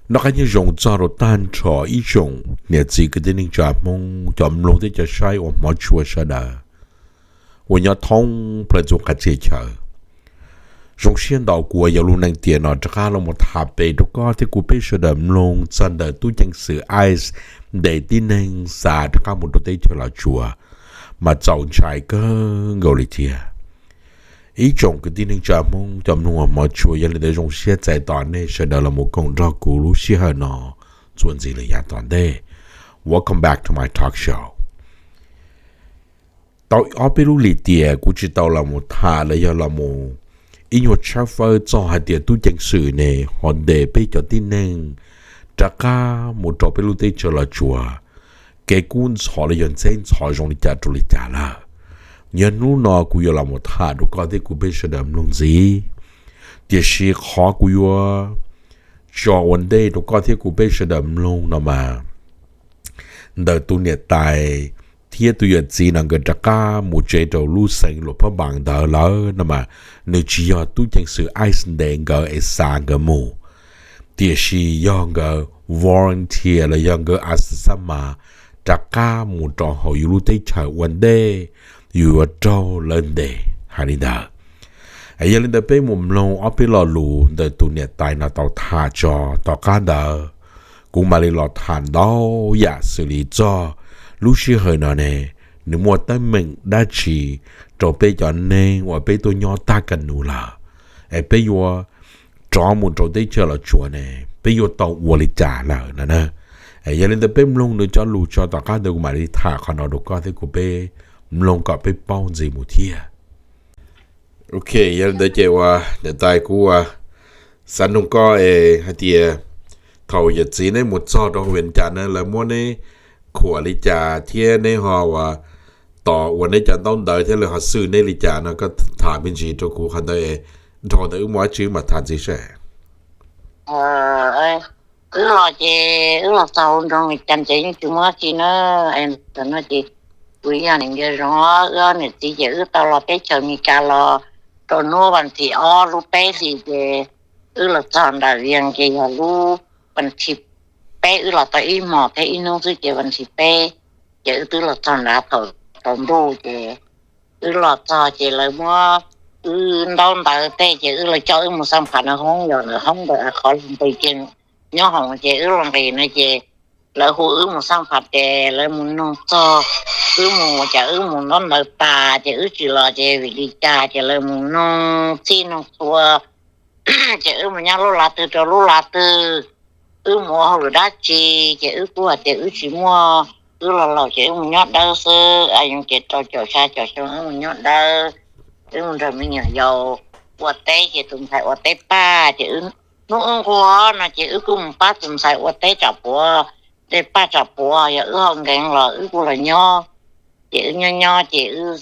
Noj qab nyob zoo txog rau tag nrho ib tsoom niam txiv kwv tij neej tsa Hmoob cov mloog thiab cov saib uas hmov tshua sawv daws uas nyob thoob plaws txhua qhov txhia chaw. Zoo siab ntau kuv yog Lug Neej Tiam no rov qab los mus tham pem rau koj thiab kuv peb sawv daws mloog txog ntawm tub ceev xwm ICE ntes tib neeg xa rov qab mus rau teb chaws Los Tsuas, mas txaus ntshai kawg nkaus li thiab. Ib tsoom kwv tij neej tsa Hmoob cov mloog uas hmov tshua, yog li ntawd zoo siab txais tos nej sawv daws los mus koom nrog kuv lub sij hawm no txuas ntxiv lawm yav tom ntej. Welcome back to my talk show. Tau ob peb lub lim tiam kuv tsis tau los mus tham los yog los mus ib nyuag tshawb fawb txog hais tias tub ceev xwm ne ho ntes peb cov tib neeg rov qab mus rau peb lub teb chaws Los Tsuas, kev kub ntxhov los yog ntxheb ntxhov zoo li cas rau li cas lawm. Yog hnub no kuv yuav los mus tham rau koj thiab kuv peb sawv daws mloog ntxiv. Tiam sis qhov kuv yuav tso ua ntej rau koj thiab kuv peb sawv daws mloog no mas, ntawm tus niam tais thiab tus yawm txiv no nkawd rov qab mus tsev rau lub xeev Luam Phab Npaas ntawd lawm no mas, nws tsis yog tub ceev xwm ICE ntes nkawd es xa nkawd mus, tiam sis yog nkawd volunteer los yog nkawd a xa xab mas rov qab mus rau hauv yus lub teb chaws ua ntej yus yuav raug lawv ntes hais li ntawd. Yog li ntawd peb mus mloog ob peb lo lus ntawm tus niam tais no tau tham tso tom qab ntawd, kuv mam li los tham ntau yam xws li txog lub sij hawm no ne, nws muaj teeb meem dab tsi rau peb cov neeg uas peb tuaj nyob tag kaj nus lawm, es peb yuav rov mus rau teb chaws Los Tsuas ne, peb yuav tau ua li cas lawm no na. Yog li ntawd peb mloog nws cov lus tso tom qab ntawd kuv mam li tham qhov no rau koj thiab kuv peb mloog kom peb paub ntxiv mus thiab. Ok, yog li ntawd ces ua niam tais kuv ua xav nug koj es hais tias thaum yawm txiv neb mus txog rau hauv Vias Cas na lawv muab neb khuam li cas thiab neb ho ua tos ua neb cov ntaub ntawv thiab lawv ho xwj neb li cas no koj tham me ntsis rau kuv qhov ntawd es dhau ntawd wb muaj dab tsi wb mam tham ntxiv seb. Wb los ces wb los txog hauv nroog Vias Cas ces yeej tsis muaj dab tsi na. Tam no ces kuv yog niam nco zoo, wb niam txiv ces wb tau los teb chaws Amelikas los rau hnub vas thib ob lub peb hlis ces wb los txog nram Vias ces yog lub vas thib peb, wb los tau ib hmos thiab ib hnub xwb ces vas thib peb ces wb twb los txog nrad thaum tsaus ntuj ces wb los txog ces lawv muab wb ntaub ntawv tej ces wb los coj wb mus xab phas na hoob, yog ntawm hoob ntawm qhov lus nqis ces nyob hoom ces wb los nqis na ces lawv hu wb mus xab phas ces lawv mus nug txog wb mus cas wb mus ntaub ntawv tas ces wb tsis los ces vim li cas ces lawv mus nug txhij nug txhua ces wb mus nyob lub lav twg rau lub lav twg, wb mus ua hauj lwm dab tsi ces wb kuj hais tias wb tsis muaj, wb los laus ces wb mus nyob dawb xwb, a yoov ces rau caum xya caum xyoo wb mus nyob dawb, wb mus nrog me nyuam yaus ua teb ces tus ntxhais ua teb paj ces hnub wb nquag no ces wb kuj mus pab tus ntxhais ua teb tsam puav, tej paj tsam puav, yog wb ho nkees los wb kuj los nyob, ces wb nyob nyob ces wb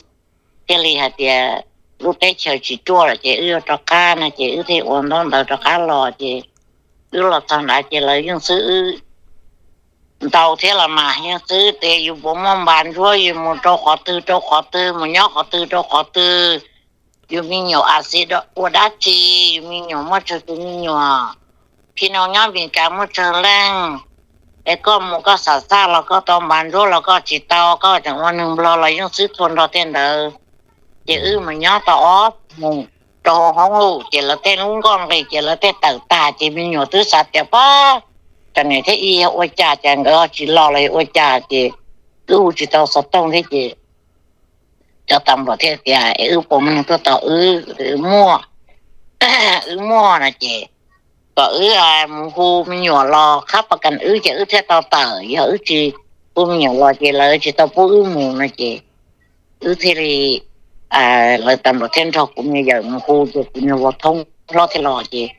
thiaj li hais tias lub teb chaws tsis ruaj lawm ces wb yuav rov qab no ces wb thiaj ua ntaub ntawv rov qab los ces wb los txog nrad ces lawv yeej xwb wb ntau thiab los mas yeej xwb tias yus puas muaj npas ntsuab yus mus rau qhov twg rau qhov twg mus nyob qhov twg rau qhov twg, yus me nyuam a xi ua dab tsi, yus me nyuam muaj tsawg tus me nyuam, phim noo nyob Mes Kas muaj tsawg leej, es koj mus koj xam xaj los koj tau npas ntsuab los koj tsis tau, koj tseem ua neeg nplog los yeej xwb txhua nrho tej ntawd. Ces wb mus nyob tau ob mus rau hauv hoob ces lawv tej lub nkoj nqis ces lawv tej tawm tag ces me nyuam twb xav tias pab cov niam thiab ib yog ua cas ces nkawd ho tsis los los yog ua cas ces wb hu tsis tau xov tooj thiab ces cov tas npluam thiaj tias es wb puas muaj neeg tuaj tos wb, wb muaj, wb muaj no ces kom wb mus hu me nyuam los qhab pas kas wb ces wb thiaj tau tawm, yog wb tsis hu me nyuam los ces lawv tsis tau pub wb mus no ces wb thiaj li, lawv tas npluam thiaj nrog kuv me yawm mus hu ces kuv niag vauv thoob hlob thiaj los ces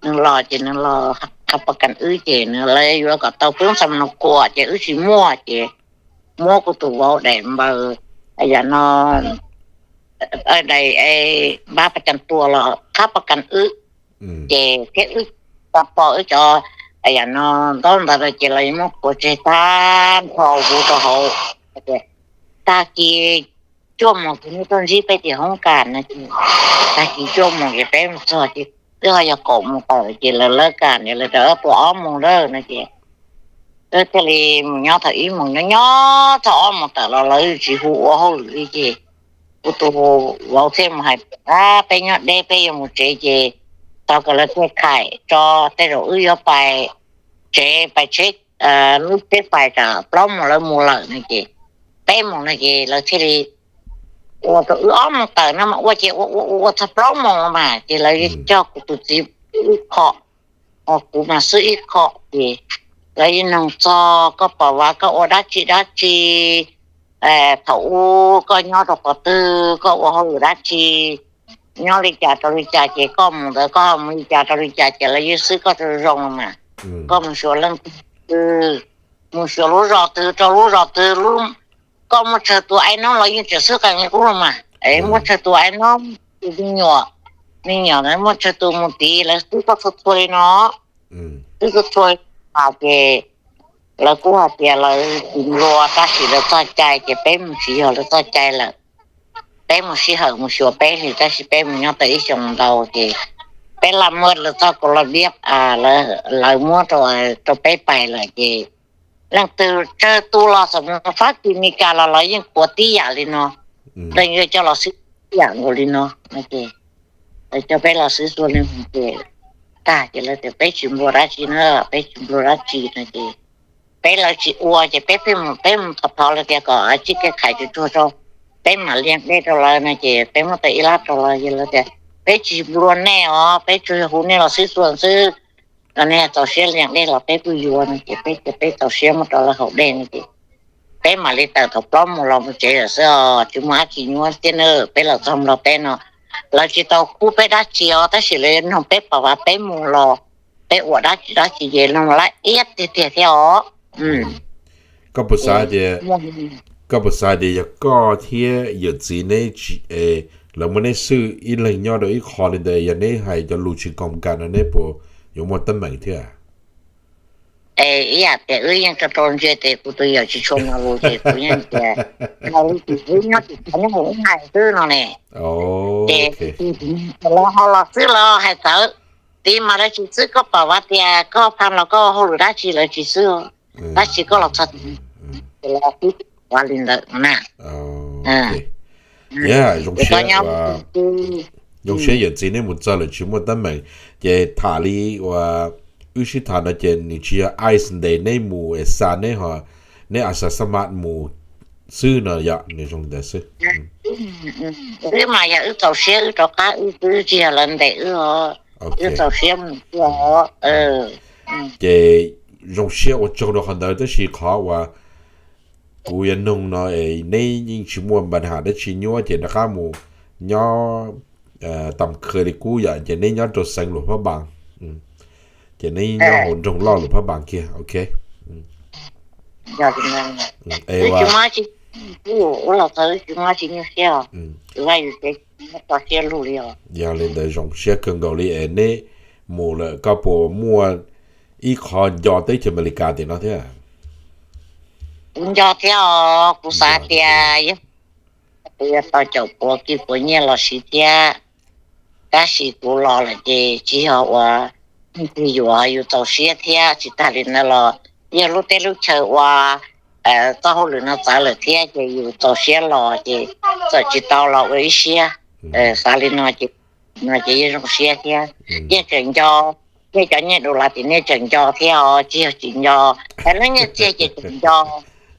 nws los ces nws los qhab pas kas wb ces nws lawv yuav kom tau pub xa no kuam ces wb tsis muaj ces muab kuv tus vauv daim npaws, yam no, daim npav pas kas tua los qhab pas kas wb ces thiab wb tau pom wb cov, yam no, ntaub ntawv ces lawv muab khuav tseg tag nrho hu rau hauv tag kis cuaj moos ces nej tuaj ntsib peb tim hoob kas no ces tag kis cuaj moos ces peb mus txog ces twb ho yog kaum moos tawm ces lawv lawv kam ntawd lawv tias tua ob moos lawm no ces wb thiaj li mus nyob thaum ib moos nyob nyob txog ob moos tawm los lawv tsis hu ua hauj lwm li ces kuv tus vauv thiaj mus hais tias peb nyob deb peb yuav mus tsev ces tau kom lawv thiaj kham tso tej zaum wb yuav pais tsev pais tsheb lub tsheb pais tsam plaub moos lawv mus lawm no ces peb moos no ces lawv thiaj li ua rau wb ob moos tawm no mas ua ces ua ua ua ua txog plaub moos los mas ces lawv coj kuv tus txiv ib qho, kuv mas xwb ib qho ces lawv yeej nug txog koj pom vas koj ua dab tsi dab tsi, thaum ub koj nyob rau qhov twg koj ua hauj lwm dab tsi, nyob li cas rau li cas ces koj mus ntawd koj ho mus li cas rau li cas ces lawv yeej xwb koj rau zoo mas koj mus xyuas leej twg, mus xyuas lub zos twg rau lub zos twg, koj muaj tsawg tus aiv noob los yeej tseem xwb qee ub los mas es muaj tsawg tus aiv noob, tus me nyuam, me nyuam muaj tsawg tus mus tid lawv xwb koj txhua txhua li no, xwb txhua txhua li no ces lawv kuj hais tias lawv tsis nplua tab sis lawv txoj cai ces peb mus tsis yog lawv txoj cai lawm. Peb mus sij hawm mus xyuas peb li tab sis peb mus nyob tau ib xyoos ntau ces peb laj muab lawv txoj kaus laj diab lawv muab rau peb pais lawm ces leej twg tsawg tus los txawm mus Fab Kis Mes Kas los lawv yeej kuav tib yam li no, leej twg coj los xwb tib yam nkaus li no no ces lawv coj peb los xwb xua li ces tag ces lawv tias peb tsis nplua dab tsi na, peb tsis nplua dab tsi no ces peb lawv tsis ua ces peb pheej mus peb mus thov thov lawv tias kom tsib kiag khais tsuag tsuag rau peb mam lia dej rau lawv no ces peb muab tau ib lab rau lawv ces lawv tias peb tsis nplua nej os, peb tsuas yog hu nej los xwb xua xwb, kom nej txaus siab lia dej los peb kuj yuav no ces peb tias peb txaus siab muab rau lawv haus dej no ces peb mam li tawm thaum plaub moos los mus tsev lawm xwb os, tsis muaj dab tsi nyuaj thiab na. Peb los txog Nplog teb no lawv tsis tau khub peb dab tsi os tab sis lawv yuav nug peb pom vas peb mus los peb ua dab tsi dab tsi ces nug laj iab tiag tiag thiab os. Koj puas xav tias, koj puas xav tias yog koj thiab yawm txiv neb, lawv muab neb xwb ib leeg nyob rau ib qho li ntawd yog neb hais cov lus tsis koom kam no neb puas yuav muaj teeb meem thiab? Es ib yam tias wb yeej rau rau ntsia ces kuv tus yawm tsis tshua mloog lus ces kuv yeej tias mloog lus ces wb nyob tsis tau nyob hauv ub hais xwb no ne. Ces lawv ho los xwb los hais txawv, tiv mas lawv tsis xwb koj pom vas tias koj pha los koj hauj lwm dab tsi lawv tsis xwb, tab sis koj los txog ces lawv xwb, ua li ntawd na. Yog zoo siab, zoo siab yawm txiv neb mus txog lawm tsis muaj teeb meem. Ces tham li uas wb sib tham no ces nws tsis yog ice ntes neb mus es xa neb ho, neb a xa xab mas mus xwb no yom, nws zoo li ntawd xwb. Wb mas yog wb txaus siab wb rov qab wb twb tsis yog lawv ntes wb, wb txaus siab mus xwb os. Ces zoo siab ua tsaug rau qhov ntawd tab sis qhov uas kuv yuav nug no es neb yeej tsis muaj npa nham dab tsi nyuaj ces rov qab mus nyob tam khw li kub yom, ces neb nyob rau xeev Luam Phab Npas, ces neb nyob hauv nroog loj Luam Phab Npas kiag, ok. Yog li ntawd zoo siab kawg nkaus li es neb mus lawm koj puas muaj ib qho nco teb chaws Amelikas tim no thiab? Kuv nco thiab os, kuv xav tias yog kuv yuav tau caum puav kis puav nyiaj los siv thiab, tab sis kuv los lawm ces tsis yog ua leej twg yuav, yus txaus siab thiab. Tsis tag li ntawd los yog lub teb lub chaw ua txoj hauj lwm no txawv lawm thiab ces yus txaus siab los ces txawm tsis tau los ua ib siab. Xav li no ces, no ces yeej zoo siab thiab. Yeej tseem nco, nej cov nyiaj du las tim nej tseem nco thiab os, tsis yog tsis nco. Hais lub nyiaj txiag ces tseem nco.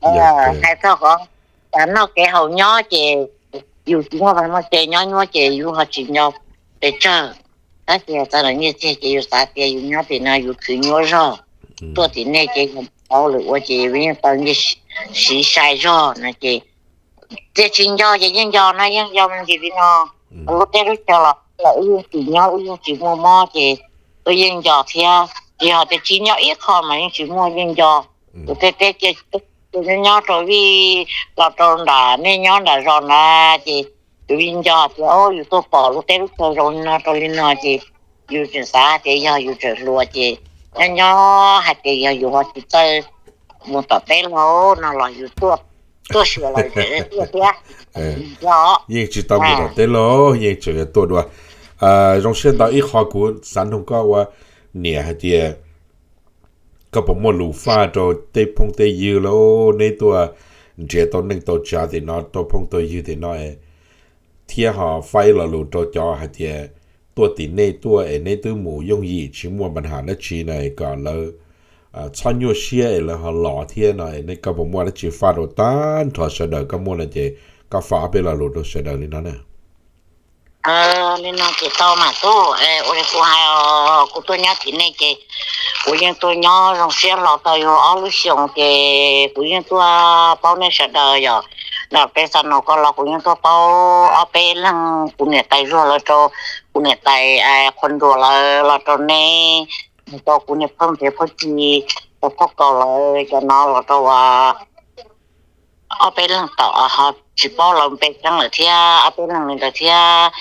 Hais txog qhov noj kev haus nyob ces yus tsis muaj vaj muaj tsev nyob nyuaj ces yus ho tsis nco pes tsawg. Tab sis txog lawm nyiaj txiag ces yus xav tias yus nyob tim no yus khwv nyuaj zog, tuaj tim nej ces yus tau lwm ua ces yus yeej tau nyiaj siv sai zog no ces tias tsis nco ces yeej nco na, yeej nco me ntsis li no. Lub teb lub chaw los wb yeej tsis nyob, wb yeej tsis muaj mob ces wb yeej nco thiab. Tsis yog tias tsis nco ib qho mas yeej tsis muaj, yeej nco. Tus tej teb ces nyob rau vij los rau nram nej nyob nram zos na ces yus yeej nco tias yus tuaj pom lub teb lub chaw zoo li no rau li no ces yus tseem xav tias yog yus tseem hluas ces nyob nyob hais tias yog yus ho tsis txawj mus tom teb laug no los yus tuaj, tuaj xyuas los tseem tuaj thiab. Yeej tsis tau mus tom teb laug, yeej tseem tuaj dua. Zoo siab ntau ib qho kuv xav nug koj ua niam hais tias koj puas muaj lus faj rau tej phooj tej ywg los neb tuaj nrhiav tau neej tau tsav tim no rau phooj tau ywg tim no, thiab ho faj ib lo lus rau cov hais tias tuaj tim nej tuaj es neb twb mus yooj yim tsis muaj npa nham dab tsi na kom lawv txhob nyuaj siab es lawv ho los thiab no, koj puas muaj dab tsi faj rau tag nrho sawv daws koj muaj no ces koj faj ob peb lo lus rau sawv daws li no na. Li no ces tau mas tub, ua li kuv hais, kuv tuaj nyob tim nej ces kuv yeej tuaj nyob zoo siab hlo tau yog ob lub xyoos ces kuv yeej tuaj paub nej sawv daws yom. Ntawm peb xa no ko los kuv yeej tuaj paub ob peb leeg, kuv niam tais Zuag los rau kuv niam tais Qhua Nruas lawv los rau neb, rau kuv niam phooj ntxhais Phauj Ci, rau Phauj Kaus lawv cov no los rau ob peb leeg tom ho tsis paub lawv npe tseeb lawm thiab ob peb leeg li ntawd thiab.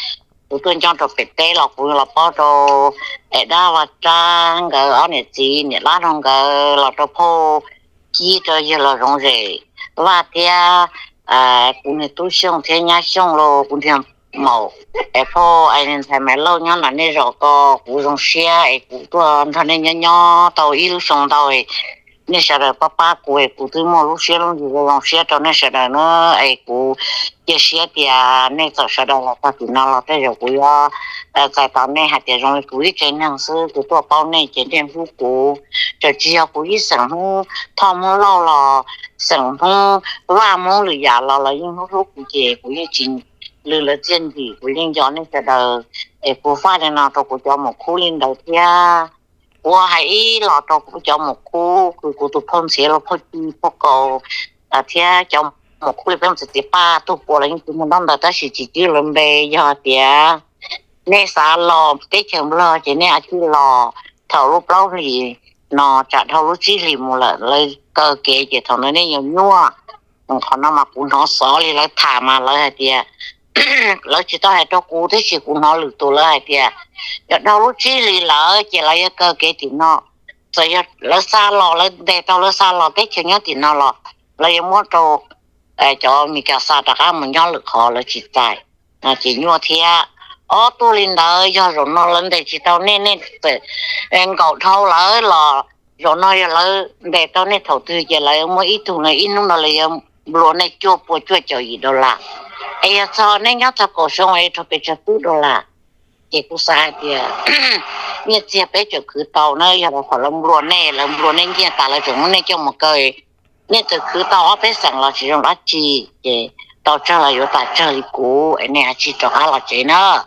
Kuv tuaj nco rau pem teb los kuv los paub rau es dab Vaj Tsab nkawd ob niam txiv, niam Lab Rau nkawd los rau Phauj Ci, rau yawg Los Zoov Zem Vaj thiab kuv niag tub Xyooj thiab nyab Xyooj los kuv niag maum es Phauj Ntxhais Maiv Lauj nyob nram nej zos ko. Kuv zoo siab es kuv tuaj nrog nej nyob nyob tau ib lub xyoo ntau, nej sawv daws pab pab kuv es kuv twb muaj lub siab lub ntsws zoo siab rau nej sawv daws na. Es kuv cia siab tias nej txawm sawv daws los txog tim no los tej zaum kuv yuav txais tos nej hais tias zoo li kuv ib tsev neeg xwb, kuv tuaj paub nej ces nej hlub kuv. Txawm tsis yog kuv ib xeem Hmoob Thoj Hmoob Lauj los xeem Hmoob Vaj Hmoob lwm yam los lawv yeej hlub hlub kuv ces kuv yeej tsis lwm lawv txiaj ntsig, kuv yeej nco nej sawv daws. Es kuv faj li no rau kuv cov maum khub li ntawd thiab. Kuv hais ib los rau kuv cov maum khub, kuv tus Phauj Ntxhiav los Phauj Ci, Phauj Kaus thiab cov maum khub li peb txiv txiv paj tug puas los yeej tsis muaj ntaub ntawv tab sis tsis twb lawv npe, yog tias nej xav los teb chaws Nplog ces nej cia li los. Thaum lub plaub hlis no tsam dhau lub tsib hlis mus lawm lawv kaw kev ces thaum ntawd nej yuav nyuaj. Qhov no mas kuv hnov xov li lawv tham mas lawv hais tias, lawv tsis tau hais rau kuv tab sis kuv hnov lwm tus lawv hais tias yog dhau lub tsib hlis lawm ces lawv yuav kaw kev tim no. Txawm yog lawv xa los, lawv ntes tau lawv xa los teb chaws nyob tim no los lawv yuav muab rau cov Mis Kas xa rov qab mus nyob lwm qhov, lawv tsis txais, ces nyuaj thiab. Ob tug li ntawd yog zaum no lawv ntes tsis tau nej, nej txawm nkaum dhau lawv los zaum no yog lawv ntes tau nej thaum twg ces lawv muab ib tug no ib hnub no lawv yuav nplua nej cuaj pua cuaj caum yim dollar. Es yog txog nej nyob txog kaum xyoo es rau pes tsawg pwb dollar. Ces kuv xav hais tias nyiaj txiag peb tseem khwv tau na, yog lawv qhov lawv nplua nej, lawv nplua nej nyiaj tas lawv tseem muab nej coj mus kaw, nej txawm khwv tau ob peb xeem los tsis zoo dab tsi. Ces tau tsawg los yuav tas tsawg li kuv es nej cia li rov qab los tsev na.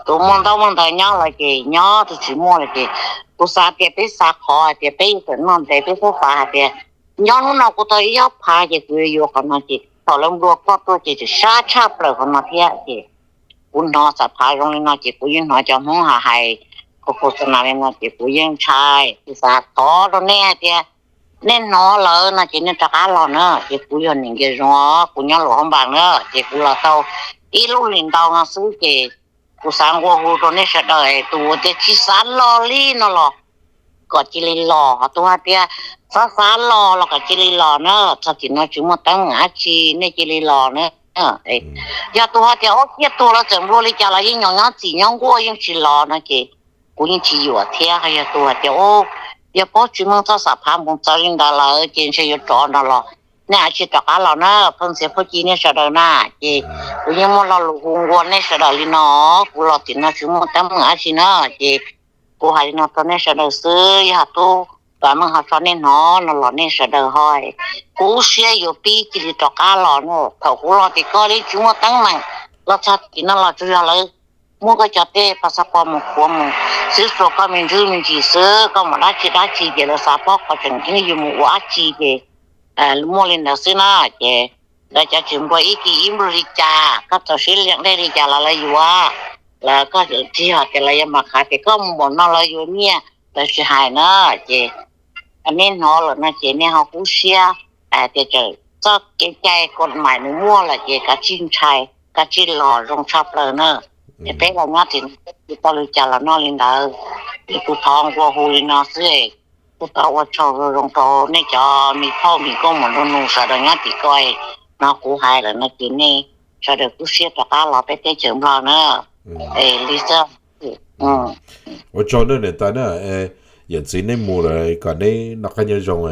Tus muaj ntaub muaj ntawv nyob los ces nyob, tus tsis muaj los ces kuv xav tias peb xav qhov hais tias peb yuav tawm noj ntev, peb xav xav hais tias nyob hnub no kuv tau ib ob phav ces kuv yuav yuav qhov no ces thaum lawv nplua koj tuaj ces tseem sab tshaj plaws qhov no thiab ces kuv hnov xam phav zoo li no ces kuv yeej hnov cov Hmoob hais hais, kuv kuv xav na li no ces kuv yeej ntshai, kuv xav thov rau nej hais tias nej hnov lawm no ces nej rov qab los na. Ces kuv yog niam Nkias Zoov, kuv nyob Luam Hoob Npas na, ces kuv los tau ib lub hlis ntau no xwb ces kuv xav nqua hu rau nej sawv daws es tus uas tias tsis xav los li no los kom cia li los, ho tus hais tias xav xav los los kom cia li los na. Txog tim no tsis muaj teeb meem dab tsi, nej cia li los na. Yog tus hais tias ua kiag tuag los txawm nplua li cas los yeej nyob txim nyob nkuaj yeej tsis los no ces kuv yeej tsis yuam thiab. Yog tus hais tias yog paub tsis meej txoj xam phav mus txawv li ntawd lawm ces ntshe yuav rov no los nej cia li rov qab los na. Phauj Ntxhiav Phauj Ci nej sawv daws na, ces kuv yeej muaj lo lus hu nqua nej sawv daws li no, kuv los tim no tsis muaj teeb meem dab tsi na. Ces kuv hais li no rau nej sawv daws xwb, yog tub Vam Meej ho tso nej hnov no los nej sawv daws ho kub siab yuav pib cia li rov qab los na. Thaum kuv los tim ko li tsis muaj teeb meem, los txog tim no los tsuas yog lawv muab koj cov tej pas xav pos mus khuav mus xwb, xuas koj me ntsis me ntsis xwb, koj mus dab tsi dab tsi ces lawv xav paub qhov tseem ceeb yus mus ua dab tsi ces muaj li ntawd xwb na. Ces lawv cov tsis npua ib kis ib nplua li cas, koj txaus siab liam dej li cas los lawv yuav, los koj tsis yog ces lawv yuav mam qhia tias koj mus npaum no lawv yuav nyiaj, lawv tsis hais na. Ces nej hnov lawm no ces nej ho kub siab tias txawm txoj kev cai kod mais nws muaj lawm ces kav tsij ntshai, kav tsij los zoo tshaj plaws na. Es peb los nyob tim no tsis tau li cas los noj li ntawd. Es kuv thov nqua hu li no xwb, kuv thov ua tsaug zoo zoo rau nej cov me phauj me koob mus nrog nus sawv daws nyob tim ko. No kuv hais lawm no ces nej sawv daws kub siab rov qab los peb teb chaws Nplog na. Es li xwb. Ua tsaug nej niam tais na, yawm txiv nej mus lawm kom neb noj qab nyob zoo,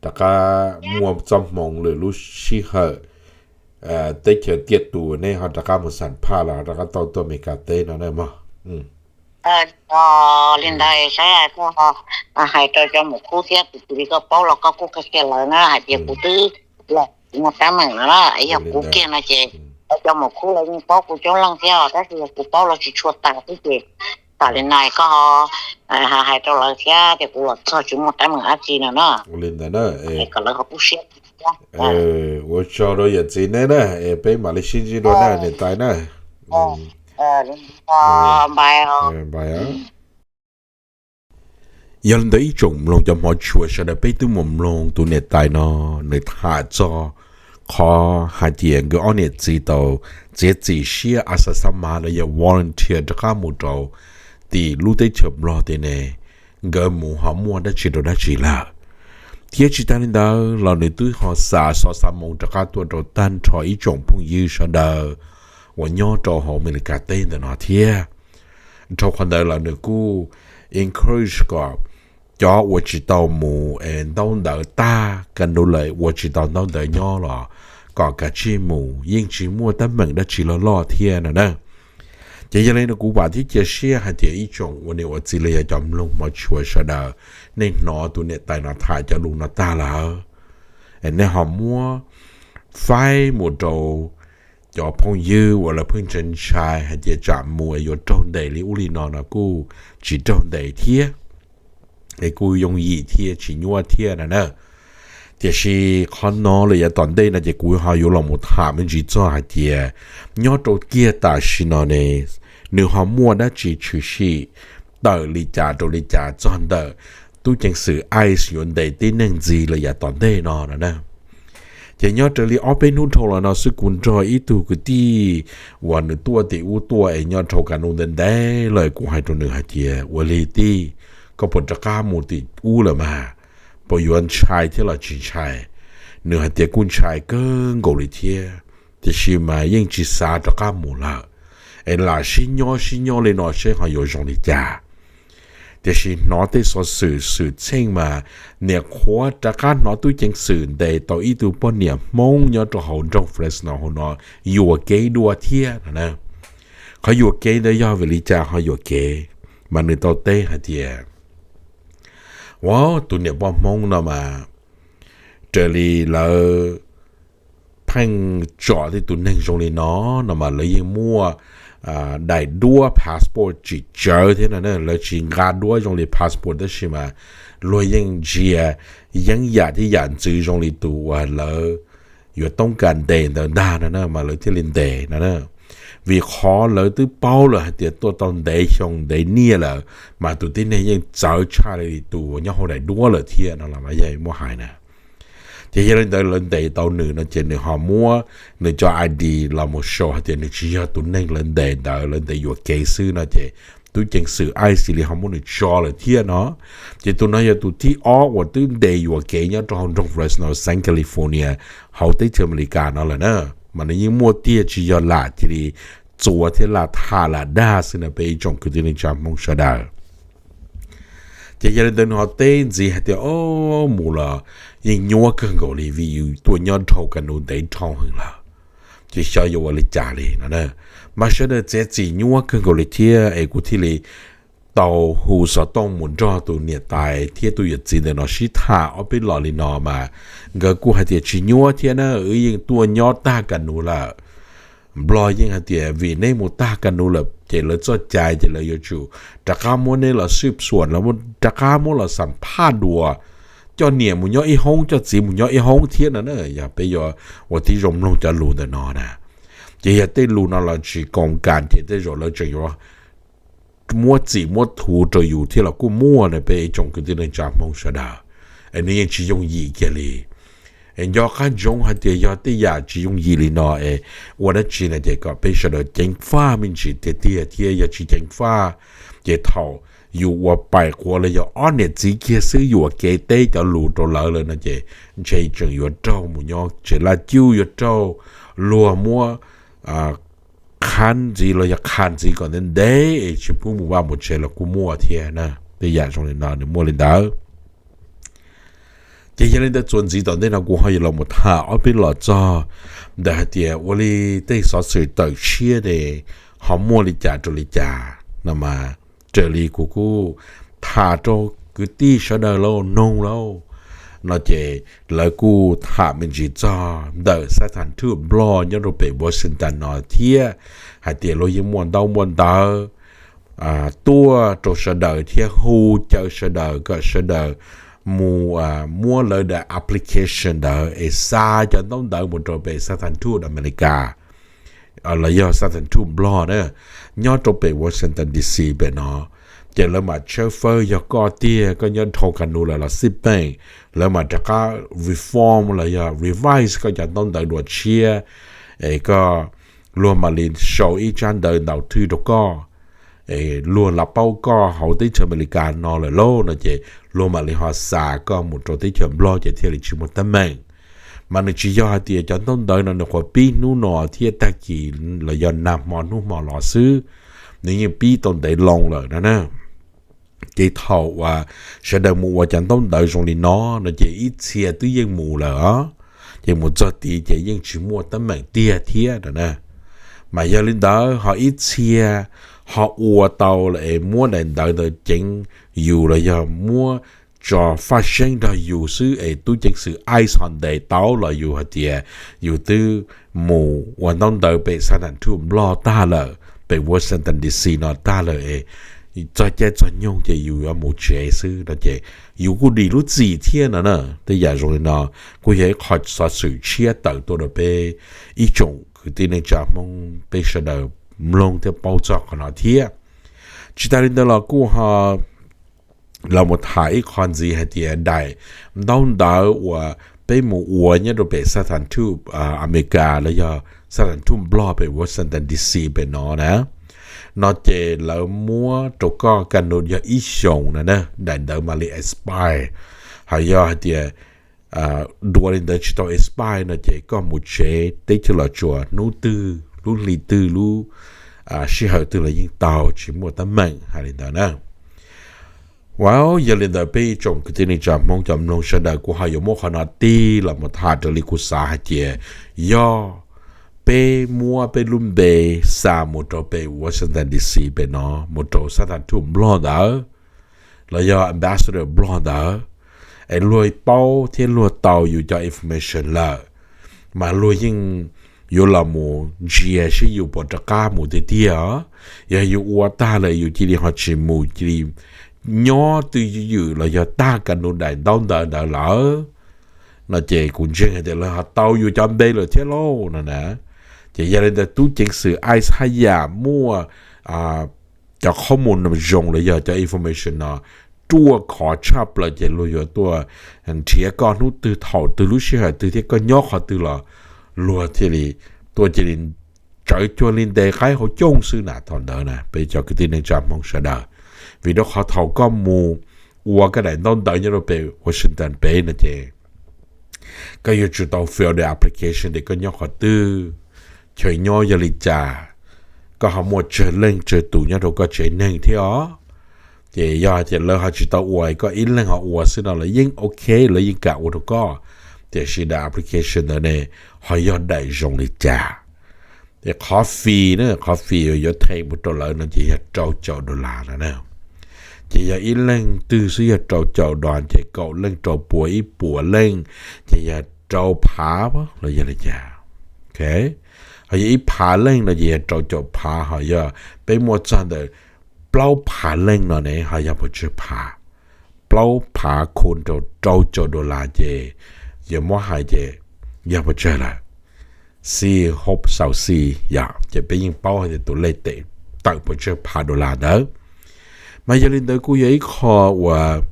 rov qab muaj txoj hmoov lwm lub sij hawm teb chaws tiaj tus nej ho rov qab mus xam phaj los rov qab tau tuaj Meskas teb no na mog. Li ntawd saib koj hais rau cov mus khub thiab, kuv li koj paub los koj kuj qhia qhia lawv na hais tias kuv twb los muaj teeb meem no na, yog kuv kiag no ces cov mus khub lawv yeej paub kuv coob leej thiab, tab sis yog kuv paub los tsis tshua tas xwb ces tam li no koj hais rau lawv thiab tias kuv los txog tsis muaj teeb meem dab tsi no na, kom lawv ho kub siab. Ua tsaug rau yawm txiv neb na, es peb mam li sib ntsib dua na niam tais na. Yog li ntawd ib tsoom mloog cov hmov tshua sawv daws, peb twb mus mloog tus niam tais no nws tham txog qhov hais tias nkawd ob niam txiv tau txiav txim siab a xa xab mas los yog volunteer rov qab mus rau tim lub teb chaws Nplog teb ne, nkawd mus ho muaj dab tsi rau dab tsi lawm. Thiab tsis tas li ntawd los nws twb ho xa xov xa moo rov qab tuaj rau tag nrho ib tsoom phooj ywg sawv daws uas nyob rau hauv Amelikas teb ntawm no thiab. Dhau qhov ntawd los nws kuj encourage kom cov uas tsis tau mus ntaub ntawv tag, kaj ntug lawm uas tsis tau ntaub ntawv nyob los kom kav tsij mus, yeej tsis muaj teeb meem dab tsi loj loj thiab no na. Ces yog li no kuv vam thiab cia siab hais tias ib tsoom ua niam ua txiv los yog cov mloog hmov tshua sawv daws, nej hnov tus niam tais no tham cov lus no tag lawm, nej ho muab faib mus rau cov phooj ywg uas lawv pheej ntshai ntshai hais tias tsam mus yuav raug ntes li ub li no no kuj tsis raug ntes thiab, es kuj yooj yim thiab tsis nyuaj thiab no na. Tiam sis qhov no lawm yav tom ntej no ces kuv ho yuav los mus tham me ntsis txog hais tias nyob rau kiag tam sim no ne, nws ho muaj dab tsi tshwm sim tawm li cas rau li cas txog ntawm tub ceev xwm ICE yuav ntes tib neeg ntxiv lawm yav tom ntej no no na. Ces nyob raws li ob peb hnub dhau los no xwb kuv nrog ib tug kwv tij uas nws tuaj tim ub tuaj es nyob dhau ka nus ntev ntev lawm, kuv hais rau nws hais tias ua li tij, koj puas rov qab mus tim ub lawm mas, puas yuav ntshai thiab los tsis ntshai? Nws hais tias kuj ntshai kawg nkaus li thiab, tiam sis mas yeej tsis xav rov qab mus lawm, es lam sib nyob sib nyob li no seb ho yuav zoo li cas. Tiam sis hnov tej xov xwm xwm txheej mas niam qhuav rov qab hnov tub ceev xwm ntes tau ib tug poj niam Hmoob nyob rau hauv nroog Fresno hauv no yuam kev dua thiab no na. Qhov yuam kev ntawd yog vim li cas ho yuam kev? Mas nws tau teb hais tias, ua, tus niam poj Hmoob no mas raws li lawv pheej tsom tej tus neeg zoo li no, no mas lawv yeej muaj daim duab passport tsim tsawv thiab no na. Lawv tsis nqa duab zoo li passport tab sis mas luag yeej ntsia yeeb yam thiab yam ntxwv zoo li tus uas lawv yuav toob kas ntes ntawd ntag no na, mas lawv thiaj li ntes no na. Vim qhov lawv twb paub lawm hais tias tuaj tau ntev xyoo ntev niaj lawm, mas tus tib neeg yeej txawv tshaj li tus nyob hauv daim duab lawm thiab no los mas yog muab hais na. Ces yog li ntawd lawv ntes tau nws no ces nws ho muab nws cov ID los mus show hais tias nws tsis yog tus neeg lawv ntes ntawd, lawv ntes yuam kev xwb no ces tub ceev xwm ICE li ho muab nws tso lawm thiab no. Ces tus no yog tus thib ob uas twb ntes yuam kev nyob rau hauv nroog Fresno, xeev California, hauv teb chaws Amelikas no lawm na. Mas nws yeej muaj tiag, tsis yog lam cia li txuas thiab lam tham lam dag xwb no peb ib tsoom kwv tij neej tsa Hmoob sawv daws. Ces yog li ntawd nws ho teb ntxiv hais tias, o, mus los yeej nyuaj kawg nkaus li vim yus tuaj nyob dhau ka nus ntev dhau heev lawm, ces xyov yuav ua li cas li no na. Mas sawv daws txiav txim nyuaj kawg nkaus li thiab es kuv thiaj li tau hu xov tooj mus nrog tus niam tais thiab tus yawm txiv ntawm no sib tham ob peb los li no mas nkawd kuj hais tias tsis nyuaj thiab na, wb yeej tuaj nyob tag ka nus lawm. Nplog yeej hais tias vim neb mus tag ka nus lawm ces lawv txoj cai ces lawv yuav tsum rov qab muab neb los sib xuam, lawv rov qab muab los xam phaj dua, coj niam mus nyob ib hoob, coj txiv mus nyob ib hoob thiab no na. Yog peb yuav ua tib zoo mloog cov lus ntawm no na, ces yog tej lus no los tsis koom kas ces tej zaum lawv tseem yuav muab txim muab thu rau yus thiab los kuj muaj na peb ib tsoom kwv tij neej tsa Hmoob sawv daws. Es nws yeej tsis yooj yim kiag li. Es nco qab ntsoov hais tias yog tej yam tsis yooj yim li no es ua dab tsi no ces kom peb sawv daws ceev faj me ntsis tiag tiag thiab yog tsis ceev faj ces thaum yus ua paim quav los yog ob niam txiv kiag xwb yuam kev teb cov lus rau lawv lawm no ces ntshe tseem yuav raug mus nyob tsev laj cuj, yuav raug luag muab qhab ntxiv los yog qha ntxiv kom ntev ntev es tsis pub mus vaj mus tsev los kuj muaj thiab na. Tej yam zoo li no nws muaj li ntawd. Ces yog li ntawd txuas ntxiv tom ntej no kuv ho yuav los mus tham ob peb los txog ntawm hais tias ua li tej xov xwm tawm tshiab ne ho muaj li cas rau li cas no mas raws li kuv kuj tham rau kwv tij sawv daws los mloog lauj no ces lawv kuj tham me ntsis txog ntawm xab thas thuj Nplog nyob rau pem Washington no thiab hais tias luag yeej muaj ntaub muaj ntawv tuaj rau sawv daws thiab hu caw sawv daws kom sawv daws mus muab lawv daim application ntawd es xa cov ntaub ntawv mus rau pem xab thas thuj Amelikas los yog xab thas thuj Nplog na nyob rau pem Washington D C pem no. Ces lawv mam tshawb fawb yog koj tiag koj nyob dhau ka nus lawm los xij peej, lawv mam rov qab reform los yog revise koj cov ntaub ntawv dua tshiab es koj luag mam li sau ib tsab ntawv ntaus thwj rau koj luag los paub koj hauv teb chaws Amelikas no lawm lauj no ces luag mam li ho xa koj mus rau teb chaws Nplog ces thiaj li tsis muaj teeb meem. Mas nws tsis yog hais tias cov ntaub ntawv no nws qhuav pib hnub no thiab tag kis los yog nag hmo hnub hmo los xwb, nws yeej pib tau ntev loo lawm no na. Ces thaum uas sawv daws mus ua cov ntaub ntawv zoo li no no ces ib txhia twb yeej mus lawm os, ces mus txog tid ces yeej tsis muaj teeb meem tiag thiab no na. Mas yog li ntawd ho ib txhia ho ua tau lawm es muab daim ntawv ntawd ceev yus los yog muab tso faj seeb nrog yus xwb es tub ceev xwm ICE ho ntes tau los yus hais tias yus twb mus ua ntaub ntawv pem xab thas thuj Nplog tag lawm, pem Washington D C no tag lawm es txog caij txog nyoog ces yus yuav mus tsev xwb no ces yus kuj dim lub txim thiab no na. Tej yam zoo li no kuj yog ib qho xov xwm tshiab tawm tuaj rau peb ib tsoom kwv tij neej tsa Hmoob peb sawv daws mloog thiab paub txog qhov no thiab. Tsis tas li ntawd los kuj ho los mus tham ib qho ntxiv hais tias daim ntaub ntawv uas peb mus ua nyob rau pem xab thas thuj Amelikas los yog xab thas thuj Nplog pem Washington D C pem no na, no ces lawv muab rau koj ka nus yog ib xyoos no na daim ntawv mam li expire. Hos yog hais tias dua li ntawd tsis tau expire no ces koj mus tsev teb chaws Los Tsuas hnub twg lub hli twg lub sij hawm twg los yeej tau tsis muaj teeb meem hais li ntawd na. Ua yog li ntawd peb ib tsoom kwv tij neej tsa Hmoob cov mloog sawv daws kuv ho yuav muab qhov no tig los mus tham raws li kuv xav hais tias yog peb muab peb lub npe xa mus rau pem Washington D C pem no mus rau xab thas thuj Nplog ntawd los yog ambassador Nplog ntawd es luag paub thiab luag tau yus cov information lawm mas luag yeej yuav los mus ntsia seb yus puas rov qab mus tiag tiag. Yog yus ua tag lawm yus cia li ho tsis mus cia li nyob twj ywm los yog tag ka nus daim ntaub ntawv ntawd lawm no ces kuv ntseeg hais tias lawv ho tau yus cov npe lawm thiab lauj no na. Ces yog li ntawd tub ceev xwm ICE haj yam muaj cov qhob mus zoo los yog cov information no ruaj khov tshaj plaws ces luag yuav tuaj nrhiav koj hnub twg thaum twg lub sij hawm twg thiab koj nyob qhov twg los luag thiaj li tuaj cia li tsawv cuag li ntes qaib hauv cooj xwb na. Thaum ntawd na peb cov kwv tij neej tsa Hmoob sawv daws, vim rau qhov thaum koj mus ua koj daim ntaub ntawv nyob rau pem Washington pem no ces koj yuav tsum tau fill the application tias koj nyob qhov twg, chaw nyob yog li cas, koj ho muaj tsawg leej tsawg tus nyob rau koj tsev neeg thiab os. Ces yog tias lawv ho tsis tau ua, koj ib leeg ho ua xwb no lawv yeej ok, lawv yeej kam ua rau koj. Tiam sis daim application ntawd ne ho yog daim zoo li cas? Ces qhov fee na, qhov fee yuav them mus rau lawv no ces yog rau caum dollar no na. Ces yog ib leeg twg xwb yog rau caum dollar ces kaum leej rau pua ib puas leej ces yog rau phav los yog li cas? Ho yog ib phav leej no ces yog rau caum phav, ho yog peb muaj txog ntawm plaub phav leej no ne ho yog puas tsawg phav? Plaub phav khu rau rau caum dollar ces yog muab hais ces yog puas tsawg lawm? Xi hop xaus xi yom, ces peb yeej paub hais tias tus lej tes tawm puas tsawg phav dollar ntawd. Mas yog li ntawd kuj yog ib qho uas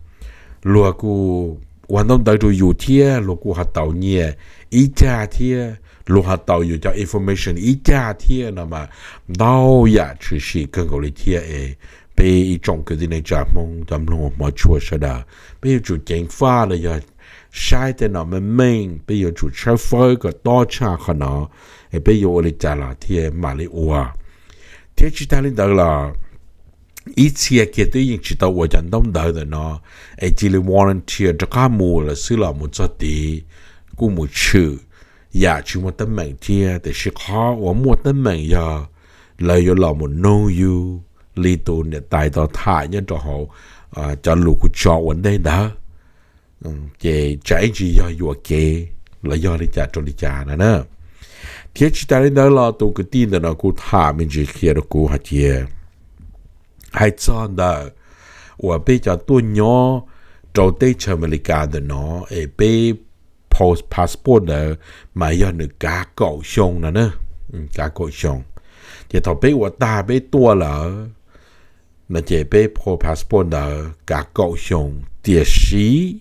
luag kuj ua ntaub ntawv rau yus thiab luag kuj ho tau nyiaj ib cag thiab luag ho tau yus cov information ib cag thiab no mas ntau yam tshwm sim kawg nkaus li thiab es peb ib tsoom kwv tij neej tsa Hmoob cov mloog hmov tshua sawv daws peb yuav tsum ceev faj los yog saib tej no meej meej, peb yuav tsum tshawb fawb kom tob tshaj qhov no, es peb yuav ua li cas los thiaj mam li ua. Thiab tsis tas li ntawd los ib txhia kiag twb yeej tsis tau ua cov ntaub ntawv ntawm no, es cia li volunteer rov qab mus lawm xwb los mus txog tid kuj mus tshwm yam tsis muaj teeb meem thiab. Tiam sis qhov uas muaj teeb meem yog lawv yuav los mus noog yus li tus niam tais tau tham nyob rau hauv cov lus kuv tso ua ntej ntawd, ces tsam ib ntsis yog yuam kev los yog li cas rau li cas no na. Thiab tsis tas li ntawd los tus kwv tij ntawm no kuj tham me ntsis qhia rau kuv hais tias, hais txog ntawm uas peb cov tuaj nyob rau teb chaws Amelikas ntawm no, es peb post passport ntawd mas yog nws kav kaum xyoo no na, kav kaum xyoo. Ces thaum peb ua tag peb tuaj lawm no ces peb post passport ntawd kav kaum xyoo, tiam sis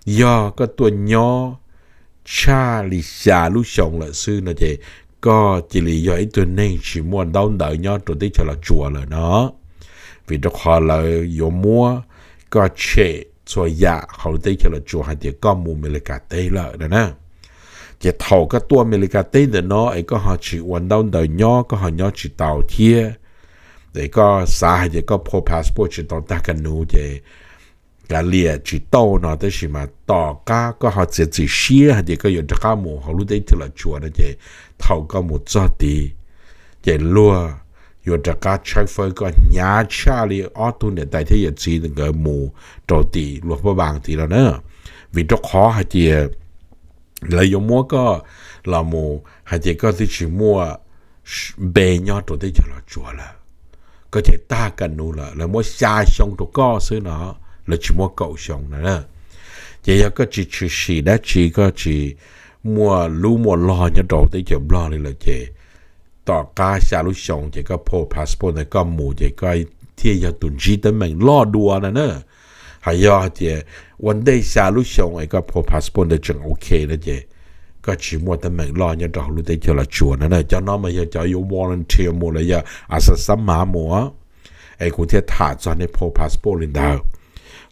yog koj tuaj nyob tshaj li xya lub xyoo lawm xwb no ces koj cia li yog ib tug neeg tsis muaj ntaub ntawv nyob rau teb chaws Los Tsuas lawm no. Vim rau qhov lawv yuav muab koj tshem txhua yam hauv teb chaws Los Tsuas hais tias koj mus Amelikas teb lawm no na. Ces thaum koj tuaj Amelikas teb ntawm no es koj ho tsis ua ntaub ntawv nyob, koj ho nyob tsis tau thiab, es koj xav hais tias koj post passport tsis tau tag kas nus ces kav liam tsis tau no, tab sis mas tom qab koj ho txiav txim siab hais tias koj yuav rov qab mus hauv lub teb chaws Los Tsuas no ces thaum koj mus txog tid ces luag yuav rov qab tshawb fawb koj hnyav tshaj li ob tug niam tais thiab yawm txiv nkawd mus rau tim luag pab vaas tid no na. Vim rau qhov hais tias lawv yuav muab koj los mus hais tias koj twb tsis muaj npe nyob rau teb chaws Los Tsuas lawm, koj ces tag kas nus lawm, lawv muab xya xyoo rau koj xwb no, lawv tsis muab kaum xyoo no na. Ces yog koj tsis tshwm sim dab tsi, koj tsis muaj lub muaj log nyob rau teb chaws Nplog li lawm ces tom qab xya lub xyoo ces koj post passport ntawd koj mus ces koj thiaj yog tus ntsib teeb meem loj dua no na. Hos yog hais tias ua ntej xya lub xyoo es koj post passport ntawd tseem ok no ces koj tsis muaj teeb meem loj nyob rau hauv lub teb chaws Los Tsuas no na. Cov no mas yog cov yuav volunteer mus los yog a xa xab mav mus, es kuv thiaj tham txog nej post passport li ntawd.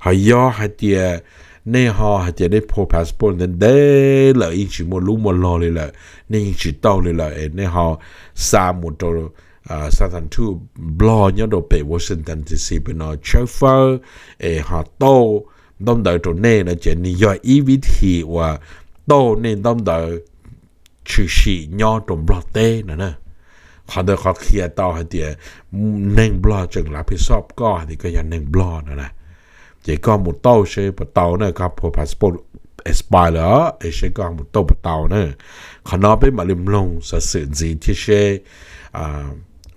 Hos yog hais tias nej ho hais tias nej post passport ntev ntev lawm yeej tsis muaj lub muaj log li lawm, nej yeej tsis tau li lawm es nej ho xa mus rau xa thas thuj Nplog nyob rau pem Washington D C pem no tshawb fawb es ho tau ntaub ntawv rau nej no ces nws yog ib vib thi uas tau nej ntaub ntawv tshwm sim nyob rau Nplog teb no na. Qhov ntawd qhov qhia tau hais tias neeg Nplog tseem lav phe xob koj hais tias koj yog neeg Nplog no na. Ces koj mus tau seb puas tau na, koj post passport expire lawm es seb koj mus tau puas tau na. Qhov no peb mam li mloog xov xwm ntxiv thiab seb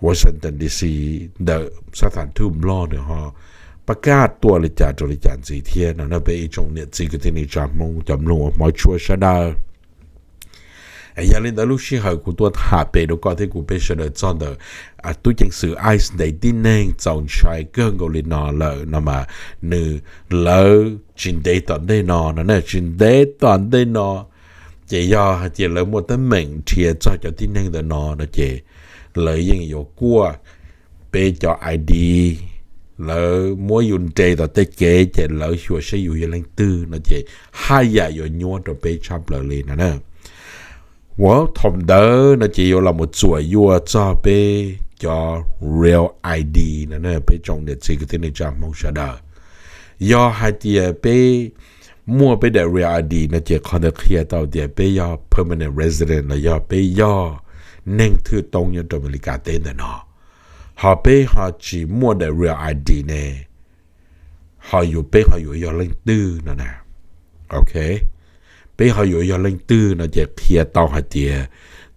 Washington D C ntawm xa thas thuj Nplog nws ho pab kaj tuaj li cas rau li cas ntxiv thiab no na peb ib tsoom niam txiv kwv tij neej tsa Hmoob cov mloog uas hmov tshua sawv daws. Yog li ntawd lub sij hawm kuv tuaj tham pem rau koj thiab kuv peb sawv daws txog ntawm tub ceev xwm ICE ntes tib neeg txaus ntshai kawg nkaus li no lawm no mas nws, lawv tsis ntev tom ntej no no na, tsis ntev tom ntej no ces yog hais tias lawv muaj teeb meem nrhiav txog cov tib neeg ntawm no no ces lawv yeej yuav kuaj peb cov ID, lawv muab yus nres tom tej kev ces lawv xyuas seb yus yog leej twg no ces haj yam yuav nyuaj rau peb tshaj plaws li no na. Ua thaum ntawd no ces yuav los mus txuam yuaj txog peb cov Real ID no, peb tsoom niam txiv kwv tij neej tsa Hmoob sawv daws. Yog hais tias peb muaj peb daim Real ID no ces qhov ntawd qhia tau tias peb yog permanent resident los yog peb yog neeg thwj toob nyob rau Amelikas teb ntawm no. Ho peb ho tsis muaj daim Real ID ne, ho yuav, peb ho yuav yog leej twg no na? Ok, peb ho yuav yog leej twg no ces qhia tau hais tias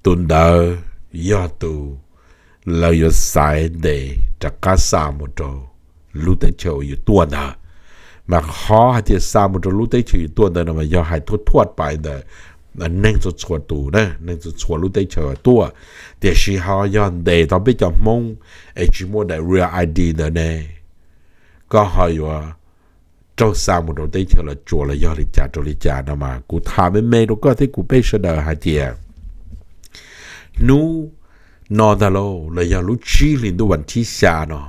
tus ntawd yog tus lawv yuav xaiv ntes rov qab xa mus rau lub teb chaws uas yus tuaj ntawd. Mas qhov hais tias xa mus rau lub teb chaws yus tuaj ntawd no mas yog hais thuaj thuaj pais ntawm neeg txhua txhua tus, neeg txhua txhua lub teb chaws tuaj. Tiam sis ho yog ntes tau peb cov Hmoob es tsis muaj daim Real ID ntawd ne, koj ho yuav raug xa mus rau teb chaws Los Tsuas los yog li cas rau li cas no mas kuv tham me me rau koj thiab kuv peb sawv daws hais tias hnub no ntag lauj, los yog lub tsib hli ntuj vas thib xya no,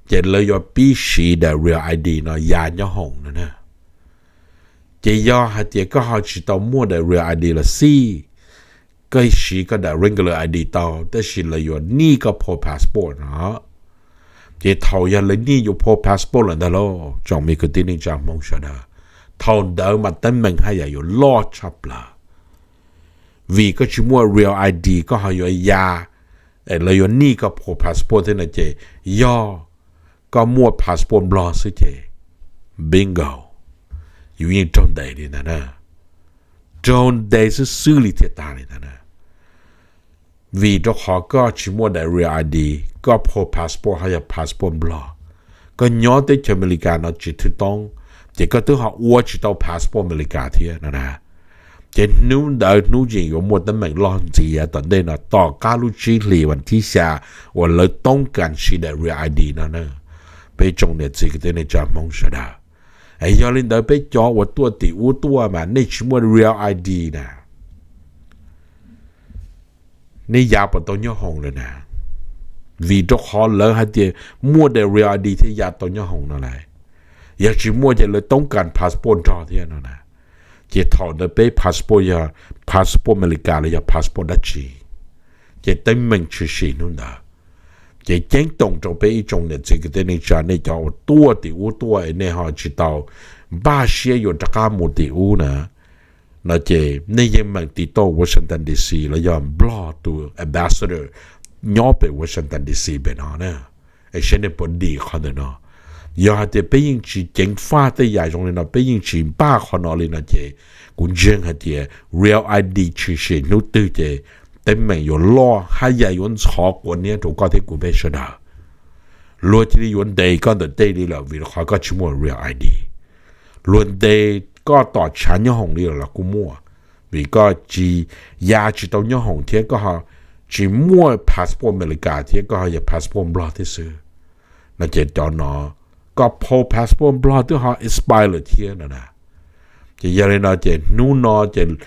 ces lawv yuav pib siv daim Real ID no ya nyob hoom no na. Ces yog hais tias koj ho tsis tau muaj daim Real I D los xij, koj siv koj daim regular I D tau, tab sis lawv yuav nij koj phau passport no. Ces thaum yog lawv nij yus phau passport lawm ntag lauj, tsoom me kwv tij neej tsa Hmoob sawv daws, thaum ntawd mas teeb meem haj yam yuav loj tshaj plaws. Vim koj tsis muaj Real I D, koj ho yuav ya, lawv yuav nij koj phau passport thiab no ces, yog koj muaj passport Nplog xwb ces, bingo, yus yeej raug ntes li ntag na. Raug ntes xwb xwb li thiaj tas li ntag na. Vim rau qhov koj tsis muaj daim Real I D, koj phau passport ho yog passport Nplog, koj nyob teb chaws Amelikas no tsis thwj toob, ces koj twb ho ua tsis tau passport Amelikas thiab no na. Ces hnub ntawd hnub yeej yuav muaj teeb meem loj ntxiv yav tom ntej no tom qab lub tsib hlis vas thib xya uas lawv toob kas siv daim Real I D no na. Peb tsoom niam txiv kwv tij neej tsa Hmoob sawv daws, es yog li ntawd peb cov uas tuaj tim ub tuaj mas nej tsis muaj Real I D na, nej ya puas tau nyob hoom lawm na? Vim rau qhov lawv hais tias muaj daim Real I D thiaj ya tau nyob hoom no lauj. Yog tsis muaj ces lawv toob kas passport nrog thiab no na. Ces thaum ntawd peb passport yog passport Amelikas los yog passport dab tsi? Ces teeb meem tshwm sim hnub ntawd. Ces ceeb toom rau peb ib tsoom niam txiv kwv tij neej tsa, nej cov uas tuaj tim ub tuaj es nej ho tsis tau npaj siab yuav rov qab mus tim ub na, no ces nej yeej meem tiv tauj Washington D C los yog Nplog tus ambassador nyob pem Washington D C pem no na, es saib nej puas dim qhov ntawm no. Yog hais tias peb yeej tsis ceev faj tej yam zoo li no, peb yeej tsis npaj qhov no li no ces kuv ntseeg hais tias Real I D tshwm sim hnub twg ces teeb meem yuav loj haj yam yuav ntxhov quav niab rau koj thiab kuv peb sawv daws. Luag cia li yuav ntes koj ntawm tej li lawm vim qhov koj tsis muaj Real I D. Luag ntes koj tom tshav nyob hoom li lawm los kuj muaj, vim koj tsis, ya tsis tau nyob hoom thiab koj tsis muaj passport Amelikas thiab koj ho yog passport Nplog thiab xwb, no ces cov no koj phau passport Nplog twb ho expire lawm thiab no na. Ces yog li no ces hnub no ces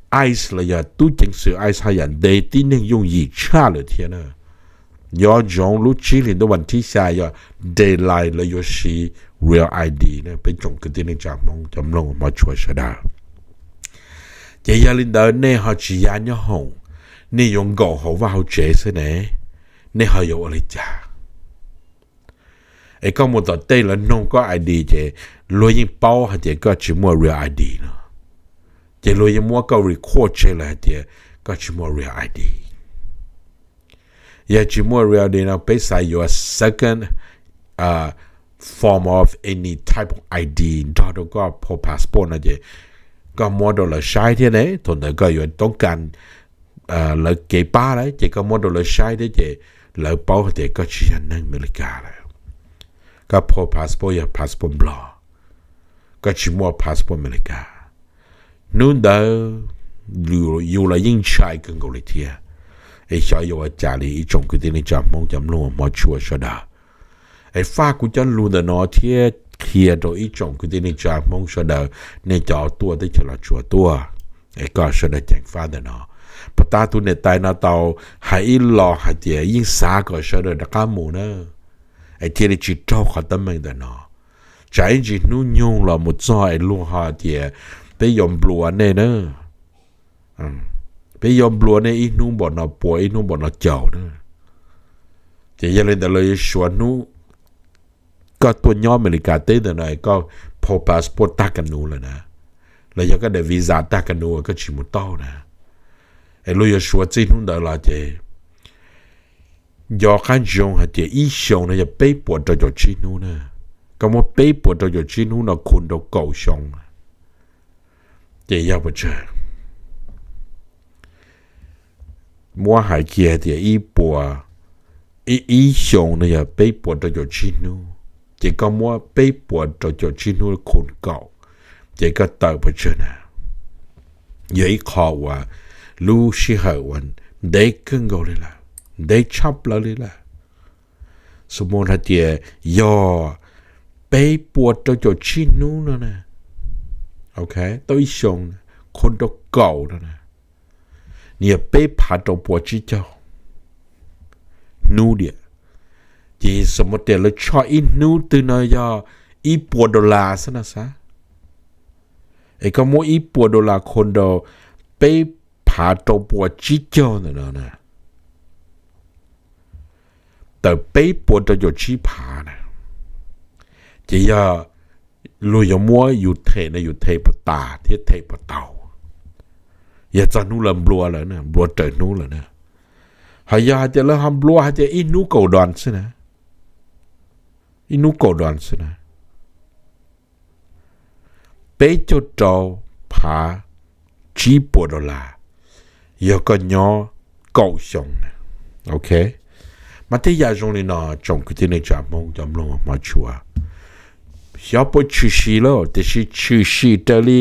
ICE los yog tub ceev xwm ICE haj yam ntes tib neeg yooj yim tshaj lawm thiab na. Nco ntsoov lub tsib hlis ntuj vas thib xya yog deadline lawv yuav siv Real I D na, peb tsoom kwv tij neej tsa Hmoob cov mloog hmov tshua sawv daws. Ces yog li ntawd nej ho tsis ya nyob hoom, nej yuav nkaum hauv vaj hauv tsev xwb ne, nej ho yuav ua li cas? Es koj mus tom tej lawv noog koj I D ces luag yeej paub hais tias koj tsis muaj Real I D no, ces luag yeej muab koj record tseg lawm hais tias koj tsis muaj Real I D. Yog tsis muaj Real I D no peb xav yuav second form of any type of I D nrog rau koj phau passport no ces koj muab rau lawv saib thiab ne, thaum ntawd koj yuav toob kas lawv kev pab lawm ces koj muab rau lawv saib thiab ces lawv paub hais tias koj tsis yog neeg Amelikas lawm. Koj phau passport yog passport Nplog, koj tsis muaj passport Amelikas. Hnub ntawd yus los yeej ntshai kawg nkaus li thiab. Es xyov yuav ua cas li ib tsoom kwv tij neej tsa Hmoob cov mloog hmov tshua sawv daws. Es faj kuv cov lus ntawm no thiab qhia rau ib tsoom kwv tij neej tsa Hmoob sawv daws, nej cov tuaj teb chaws Los Tsuas tuaj, es kom sawv daws ceev faj ntawm no. Puag ta tus niam tais no tau hais ib los hais tias yeej xav kom sawv daws rov qab mus na, es thiaj li tsis raug qhov teeb meem ntawm no. Tsam ib ntsis hnub nyoog los mus txog es luag ho tias peb yuav nplua nej na, peb yuav nplua nej ib hnub npaum no puas ib hnub npaum no caum na. Ces yog li ntawd lawv yuav suav hnub koj tuaj nyob Amelikas teb ntawm no es koj phau passport tag ka nus lawm na, los yog koj daim visa tag ka nus koj tsis mus tau na, es luag yuav suav txij hnub ntawd los ces nco qab ntsoov hais tias ib xyoos no yog peb puas rau caum tsib hnub na. Koj muab peb puas rau caum tsib hnub no khu rau kaum xyoo, ces yog puas tsawg? Muab hais kiag tias ib puas, ib xyoos no yog peb puas rau caum tsib hnub, ces koj muab peb puas rau caum tsib hnub khu kaum, ces koj tawm puas tsawg na? Yog ib qho uas lub sij hawm uas ntev kawg nkaus li lawm, ntev tshaj plaws li lawm. Xu mus hais tias yog peb puas rau caum tsib hnub no na, ok, tau ib xyoos khu rau kaum no na, nws yog peb phav rau puas tsib caug hnub diam. Ces xu mus tias lawv tshoj ib hnub twg no yog ib puas dollar xwb no xav, Es koj muab ib puas dollar condo peb phav rau pua tsib caug ntawm no na, tawm peb puas rau caum tsib phav na, ces yog luag yuav muab yus them no yus them puas tas thiab them puas tau. Yog txog hnub lawv nplua lawm, nplua raws hnub lawm na, ho yog hais tias lawv ho nplua hais tias ib hnub kaum dollar xwb na, ib hnub kaum dollar xwb na, peb caug rau phav tsib puas dollar, yog koj nyob kaum xyoo na. Ok, mas tej yam zoo li no tsoom kwv tij neej tsa Hmoob cov mloog hmov tshua, xyov puas tshwm sim lawm tiam sis tshwm sim raws li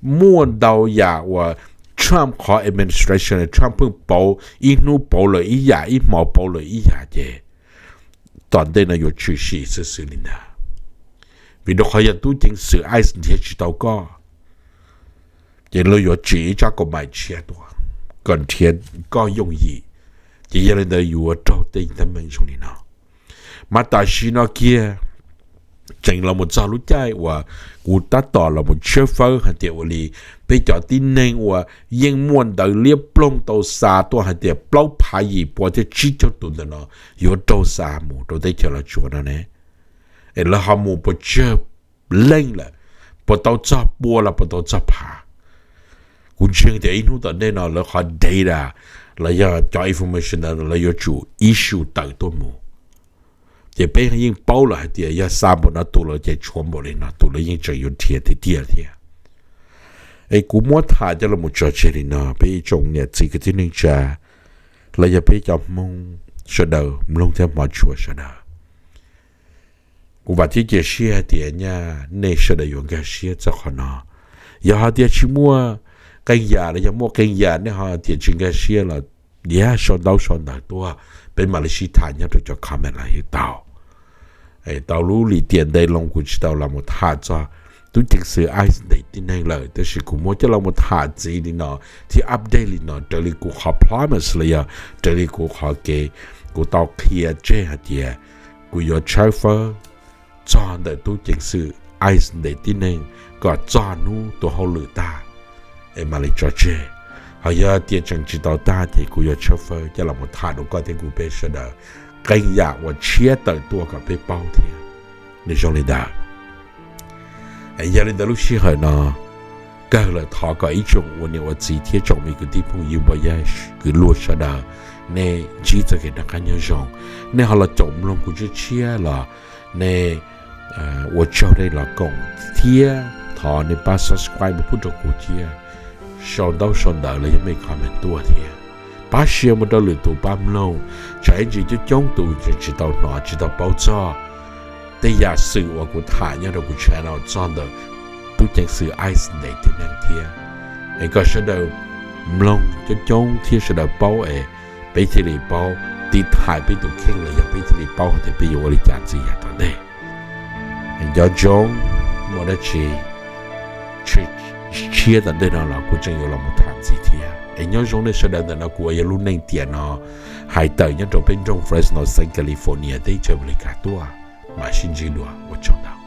muaj ntau yam uas Trump qhov administration, Trump pheej pauv ib hnub pauv lawm ib yam, ib hmo pauv lawm ib yam ces tom ntej no yuav tshwm sim xwb xwb li ntag. Vim rau qhov yog tub ceev xwm ICE nrhiav tsis tau koj, ces lawv yuav tsim ib tsab kaus maim tshiab tuaj kom nrhiav koj yooj yim. Ces yog li ntawd yuav raug tej teeb meem zoo li no. Mas tam sim no kiag tseem los mus txog lub caij uas kuv tab tom los mus tshawb fawb hais tias ua li peb cov tib neeg uas yeej muaj ntawv liab ploog tau xa tuaj hais tias plaub phav yim pua thiab tsib caug tus ntawm no yuav raug xa mus rau teb chaws Los Tsuas no ne, es lawv ho mus puas tsawg leej lawm, puas tau txog pua los puas tau txog phav. Kuv ntseeg tias ib hnub tom ntej no lawv qhov data los yog cov information ntawd lawv yuav tsum issue tawm tuaj mus. Ces peb yeej paub lawm hais tias yog xa npaum no tus lawm ces tshuav npaum li no tus lawm, yeej tseem yuav nrhiav tiag tiag thiab. Es kuv muab tham coj los tso tseg li no, peb ib tsoom niam txiv kwv tij neej tsa los yog peb cov Hmoob sawv daws mloog thiab hmov tshua sawv daws. Kuv vam thiab cia siab hais tias nyaj nej sawv daws yuav nkag siab txog qhov no. Yog hais tias tsis muaj qee yam los yog muaj qee yam nej ho tias tsis nkag siab los diav sau ntaub sau ntawv tuaj, peb mam li sib tham nyob rau cov comment los yeej tau. Tau lub lim tiam ntev loo kuv tsis tau los mus tham txog tub ceev xwm ICE ntes tib neeg lawm, tab sis kuv muab coj los mus tham ntxiv li no thiab update li no raws li kuv qhov promise los yog raws li kuv qhov kev kuv tau qhia tseg hais tias kuv yuav tshawb fawb txog ntawm tub ceev xwm ICE ntes tib neeg kom txog hnub tus hauj lwm tag es mam li tso tseg. Ho yog tias tseem tsis tau tag ces kuv yuav tshawb fawb coj los mus tham rau koj thiab kuv peb sawv daws qee yam uas tshiab tawm tuaj kom peb paub thiab. Nws zoo li ntawd. Yog li ntawd lub sij hawm no kawg lawm thov kom ib tsoom ua niam ua txiv thiab tsoom me kwv tij phooj ywg npoj yaj kwv luag sawv daws, nej ntsib txoj kev noj qab nyob zoo. Nej ho los caum mloog kuv tshiab tshiab los nej ua tsaug nej los koom thiab thov nej pab subscribe mus pub rau kuv thiab sau ntaub sau ntawv los yog mej comment tuaj thiab pab share mus rau lwm tus pab mloog, tsam ib ntsis coob coob tus tseem tsis tau hnov tsis tau paub txog tej yam xwm uas kuv tham nyob rau kuv channel txog ntawm tub ceev xwm ICE ntes tib neeg thiab. Es kom sawv daws mloog coob coob thiab sawv daws paub es peb thiaj li paub tiv thaiv peb tus kheej los yog peb thiaj li paub hais tias peb yuav ua li cas ntxiv yav tom ntej. Nco ntsoov, muaj dab tsi tshiab tom ntej no los kuv tseem yuav los mus tham ntxiv thiab. Es nyob zoo nej sawv daws, ntawm no kuv ua yog lub neej tiam no hais tawm nyob rau peb nroog Fresno, xeev California, teb chaws Amelikas tuaj. Mam sib ntsib dua, ua tsaug ntau.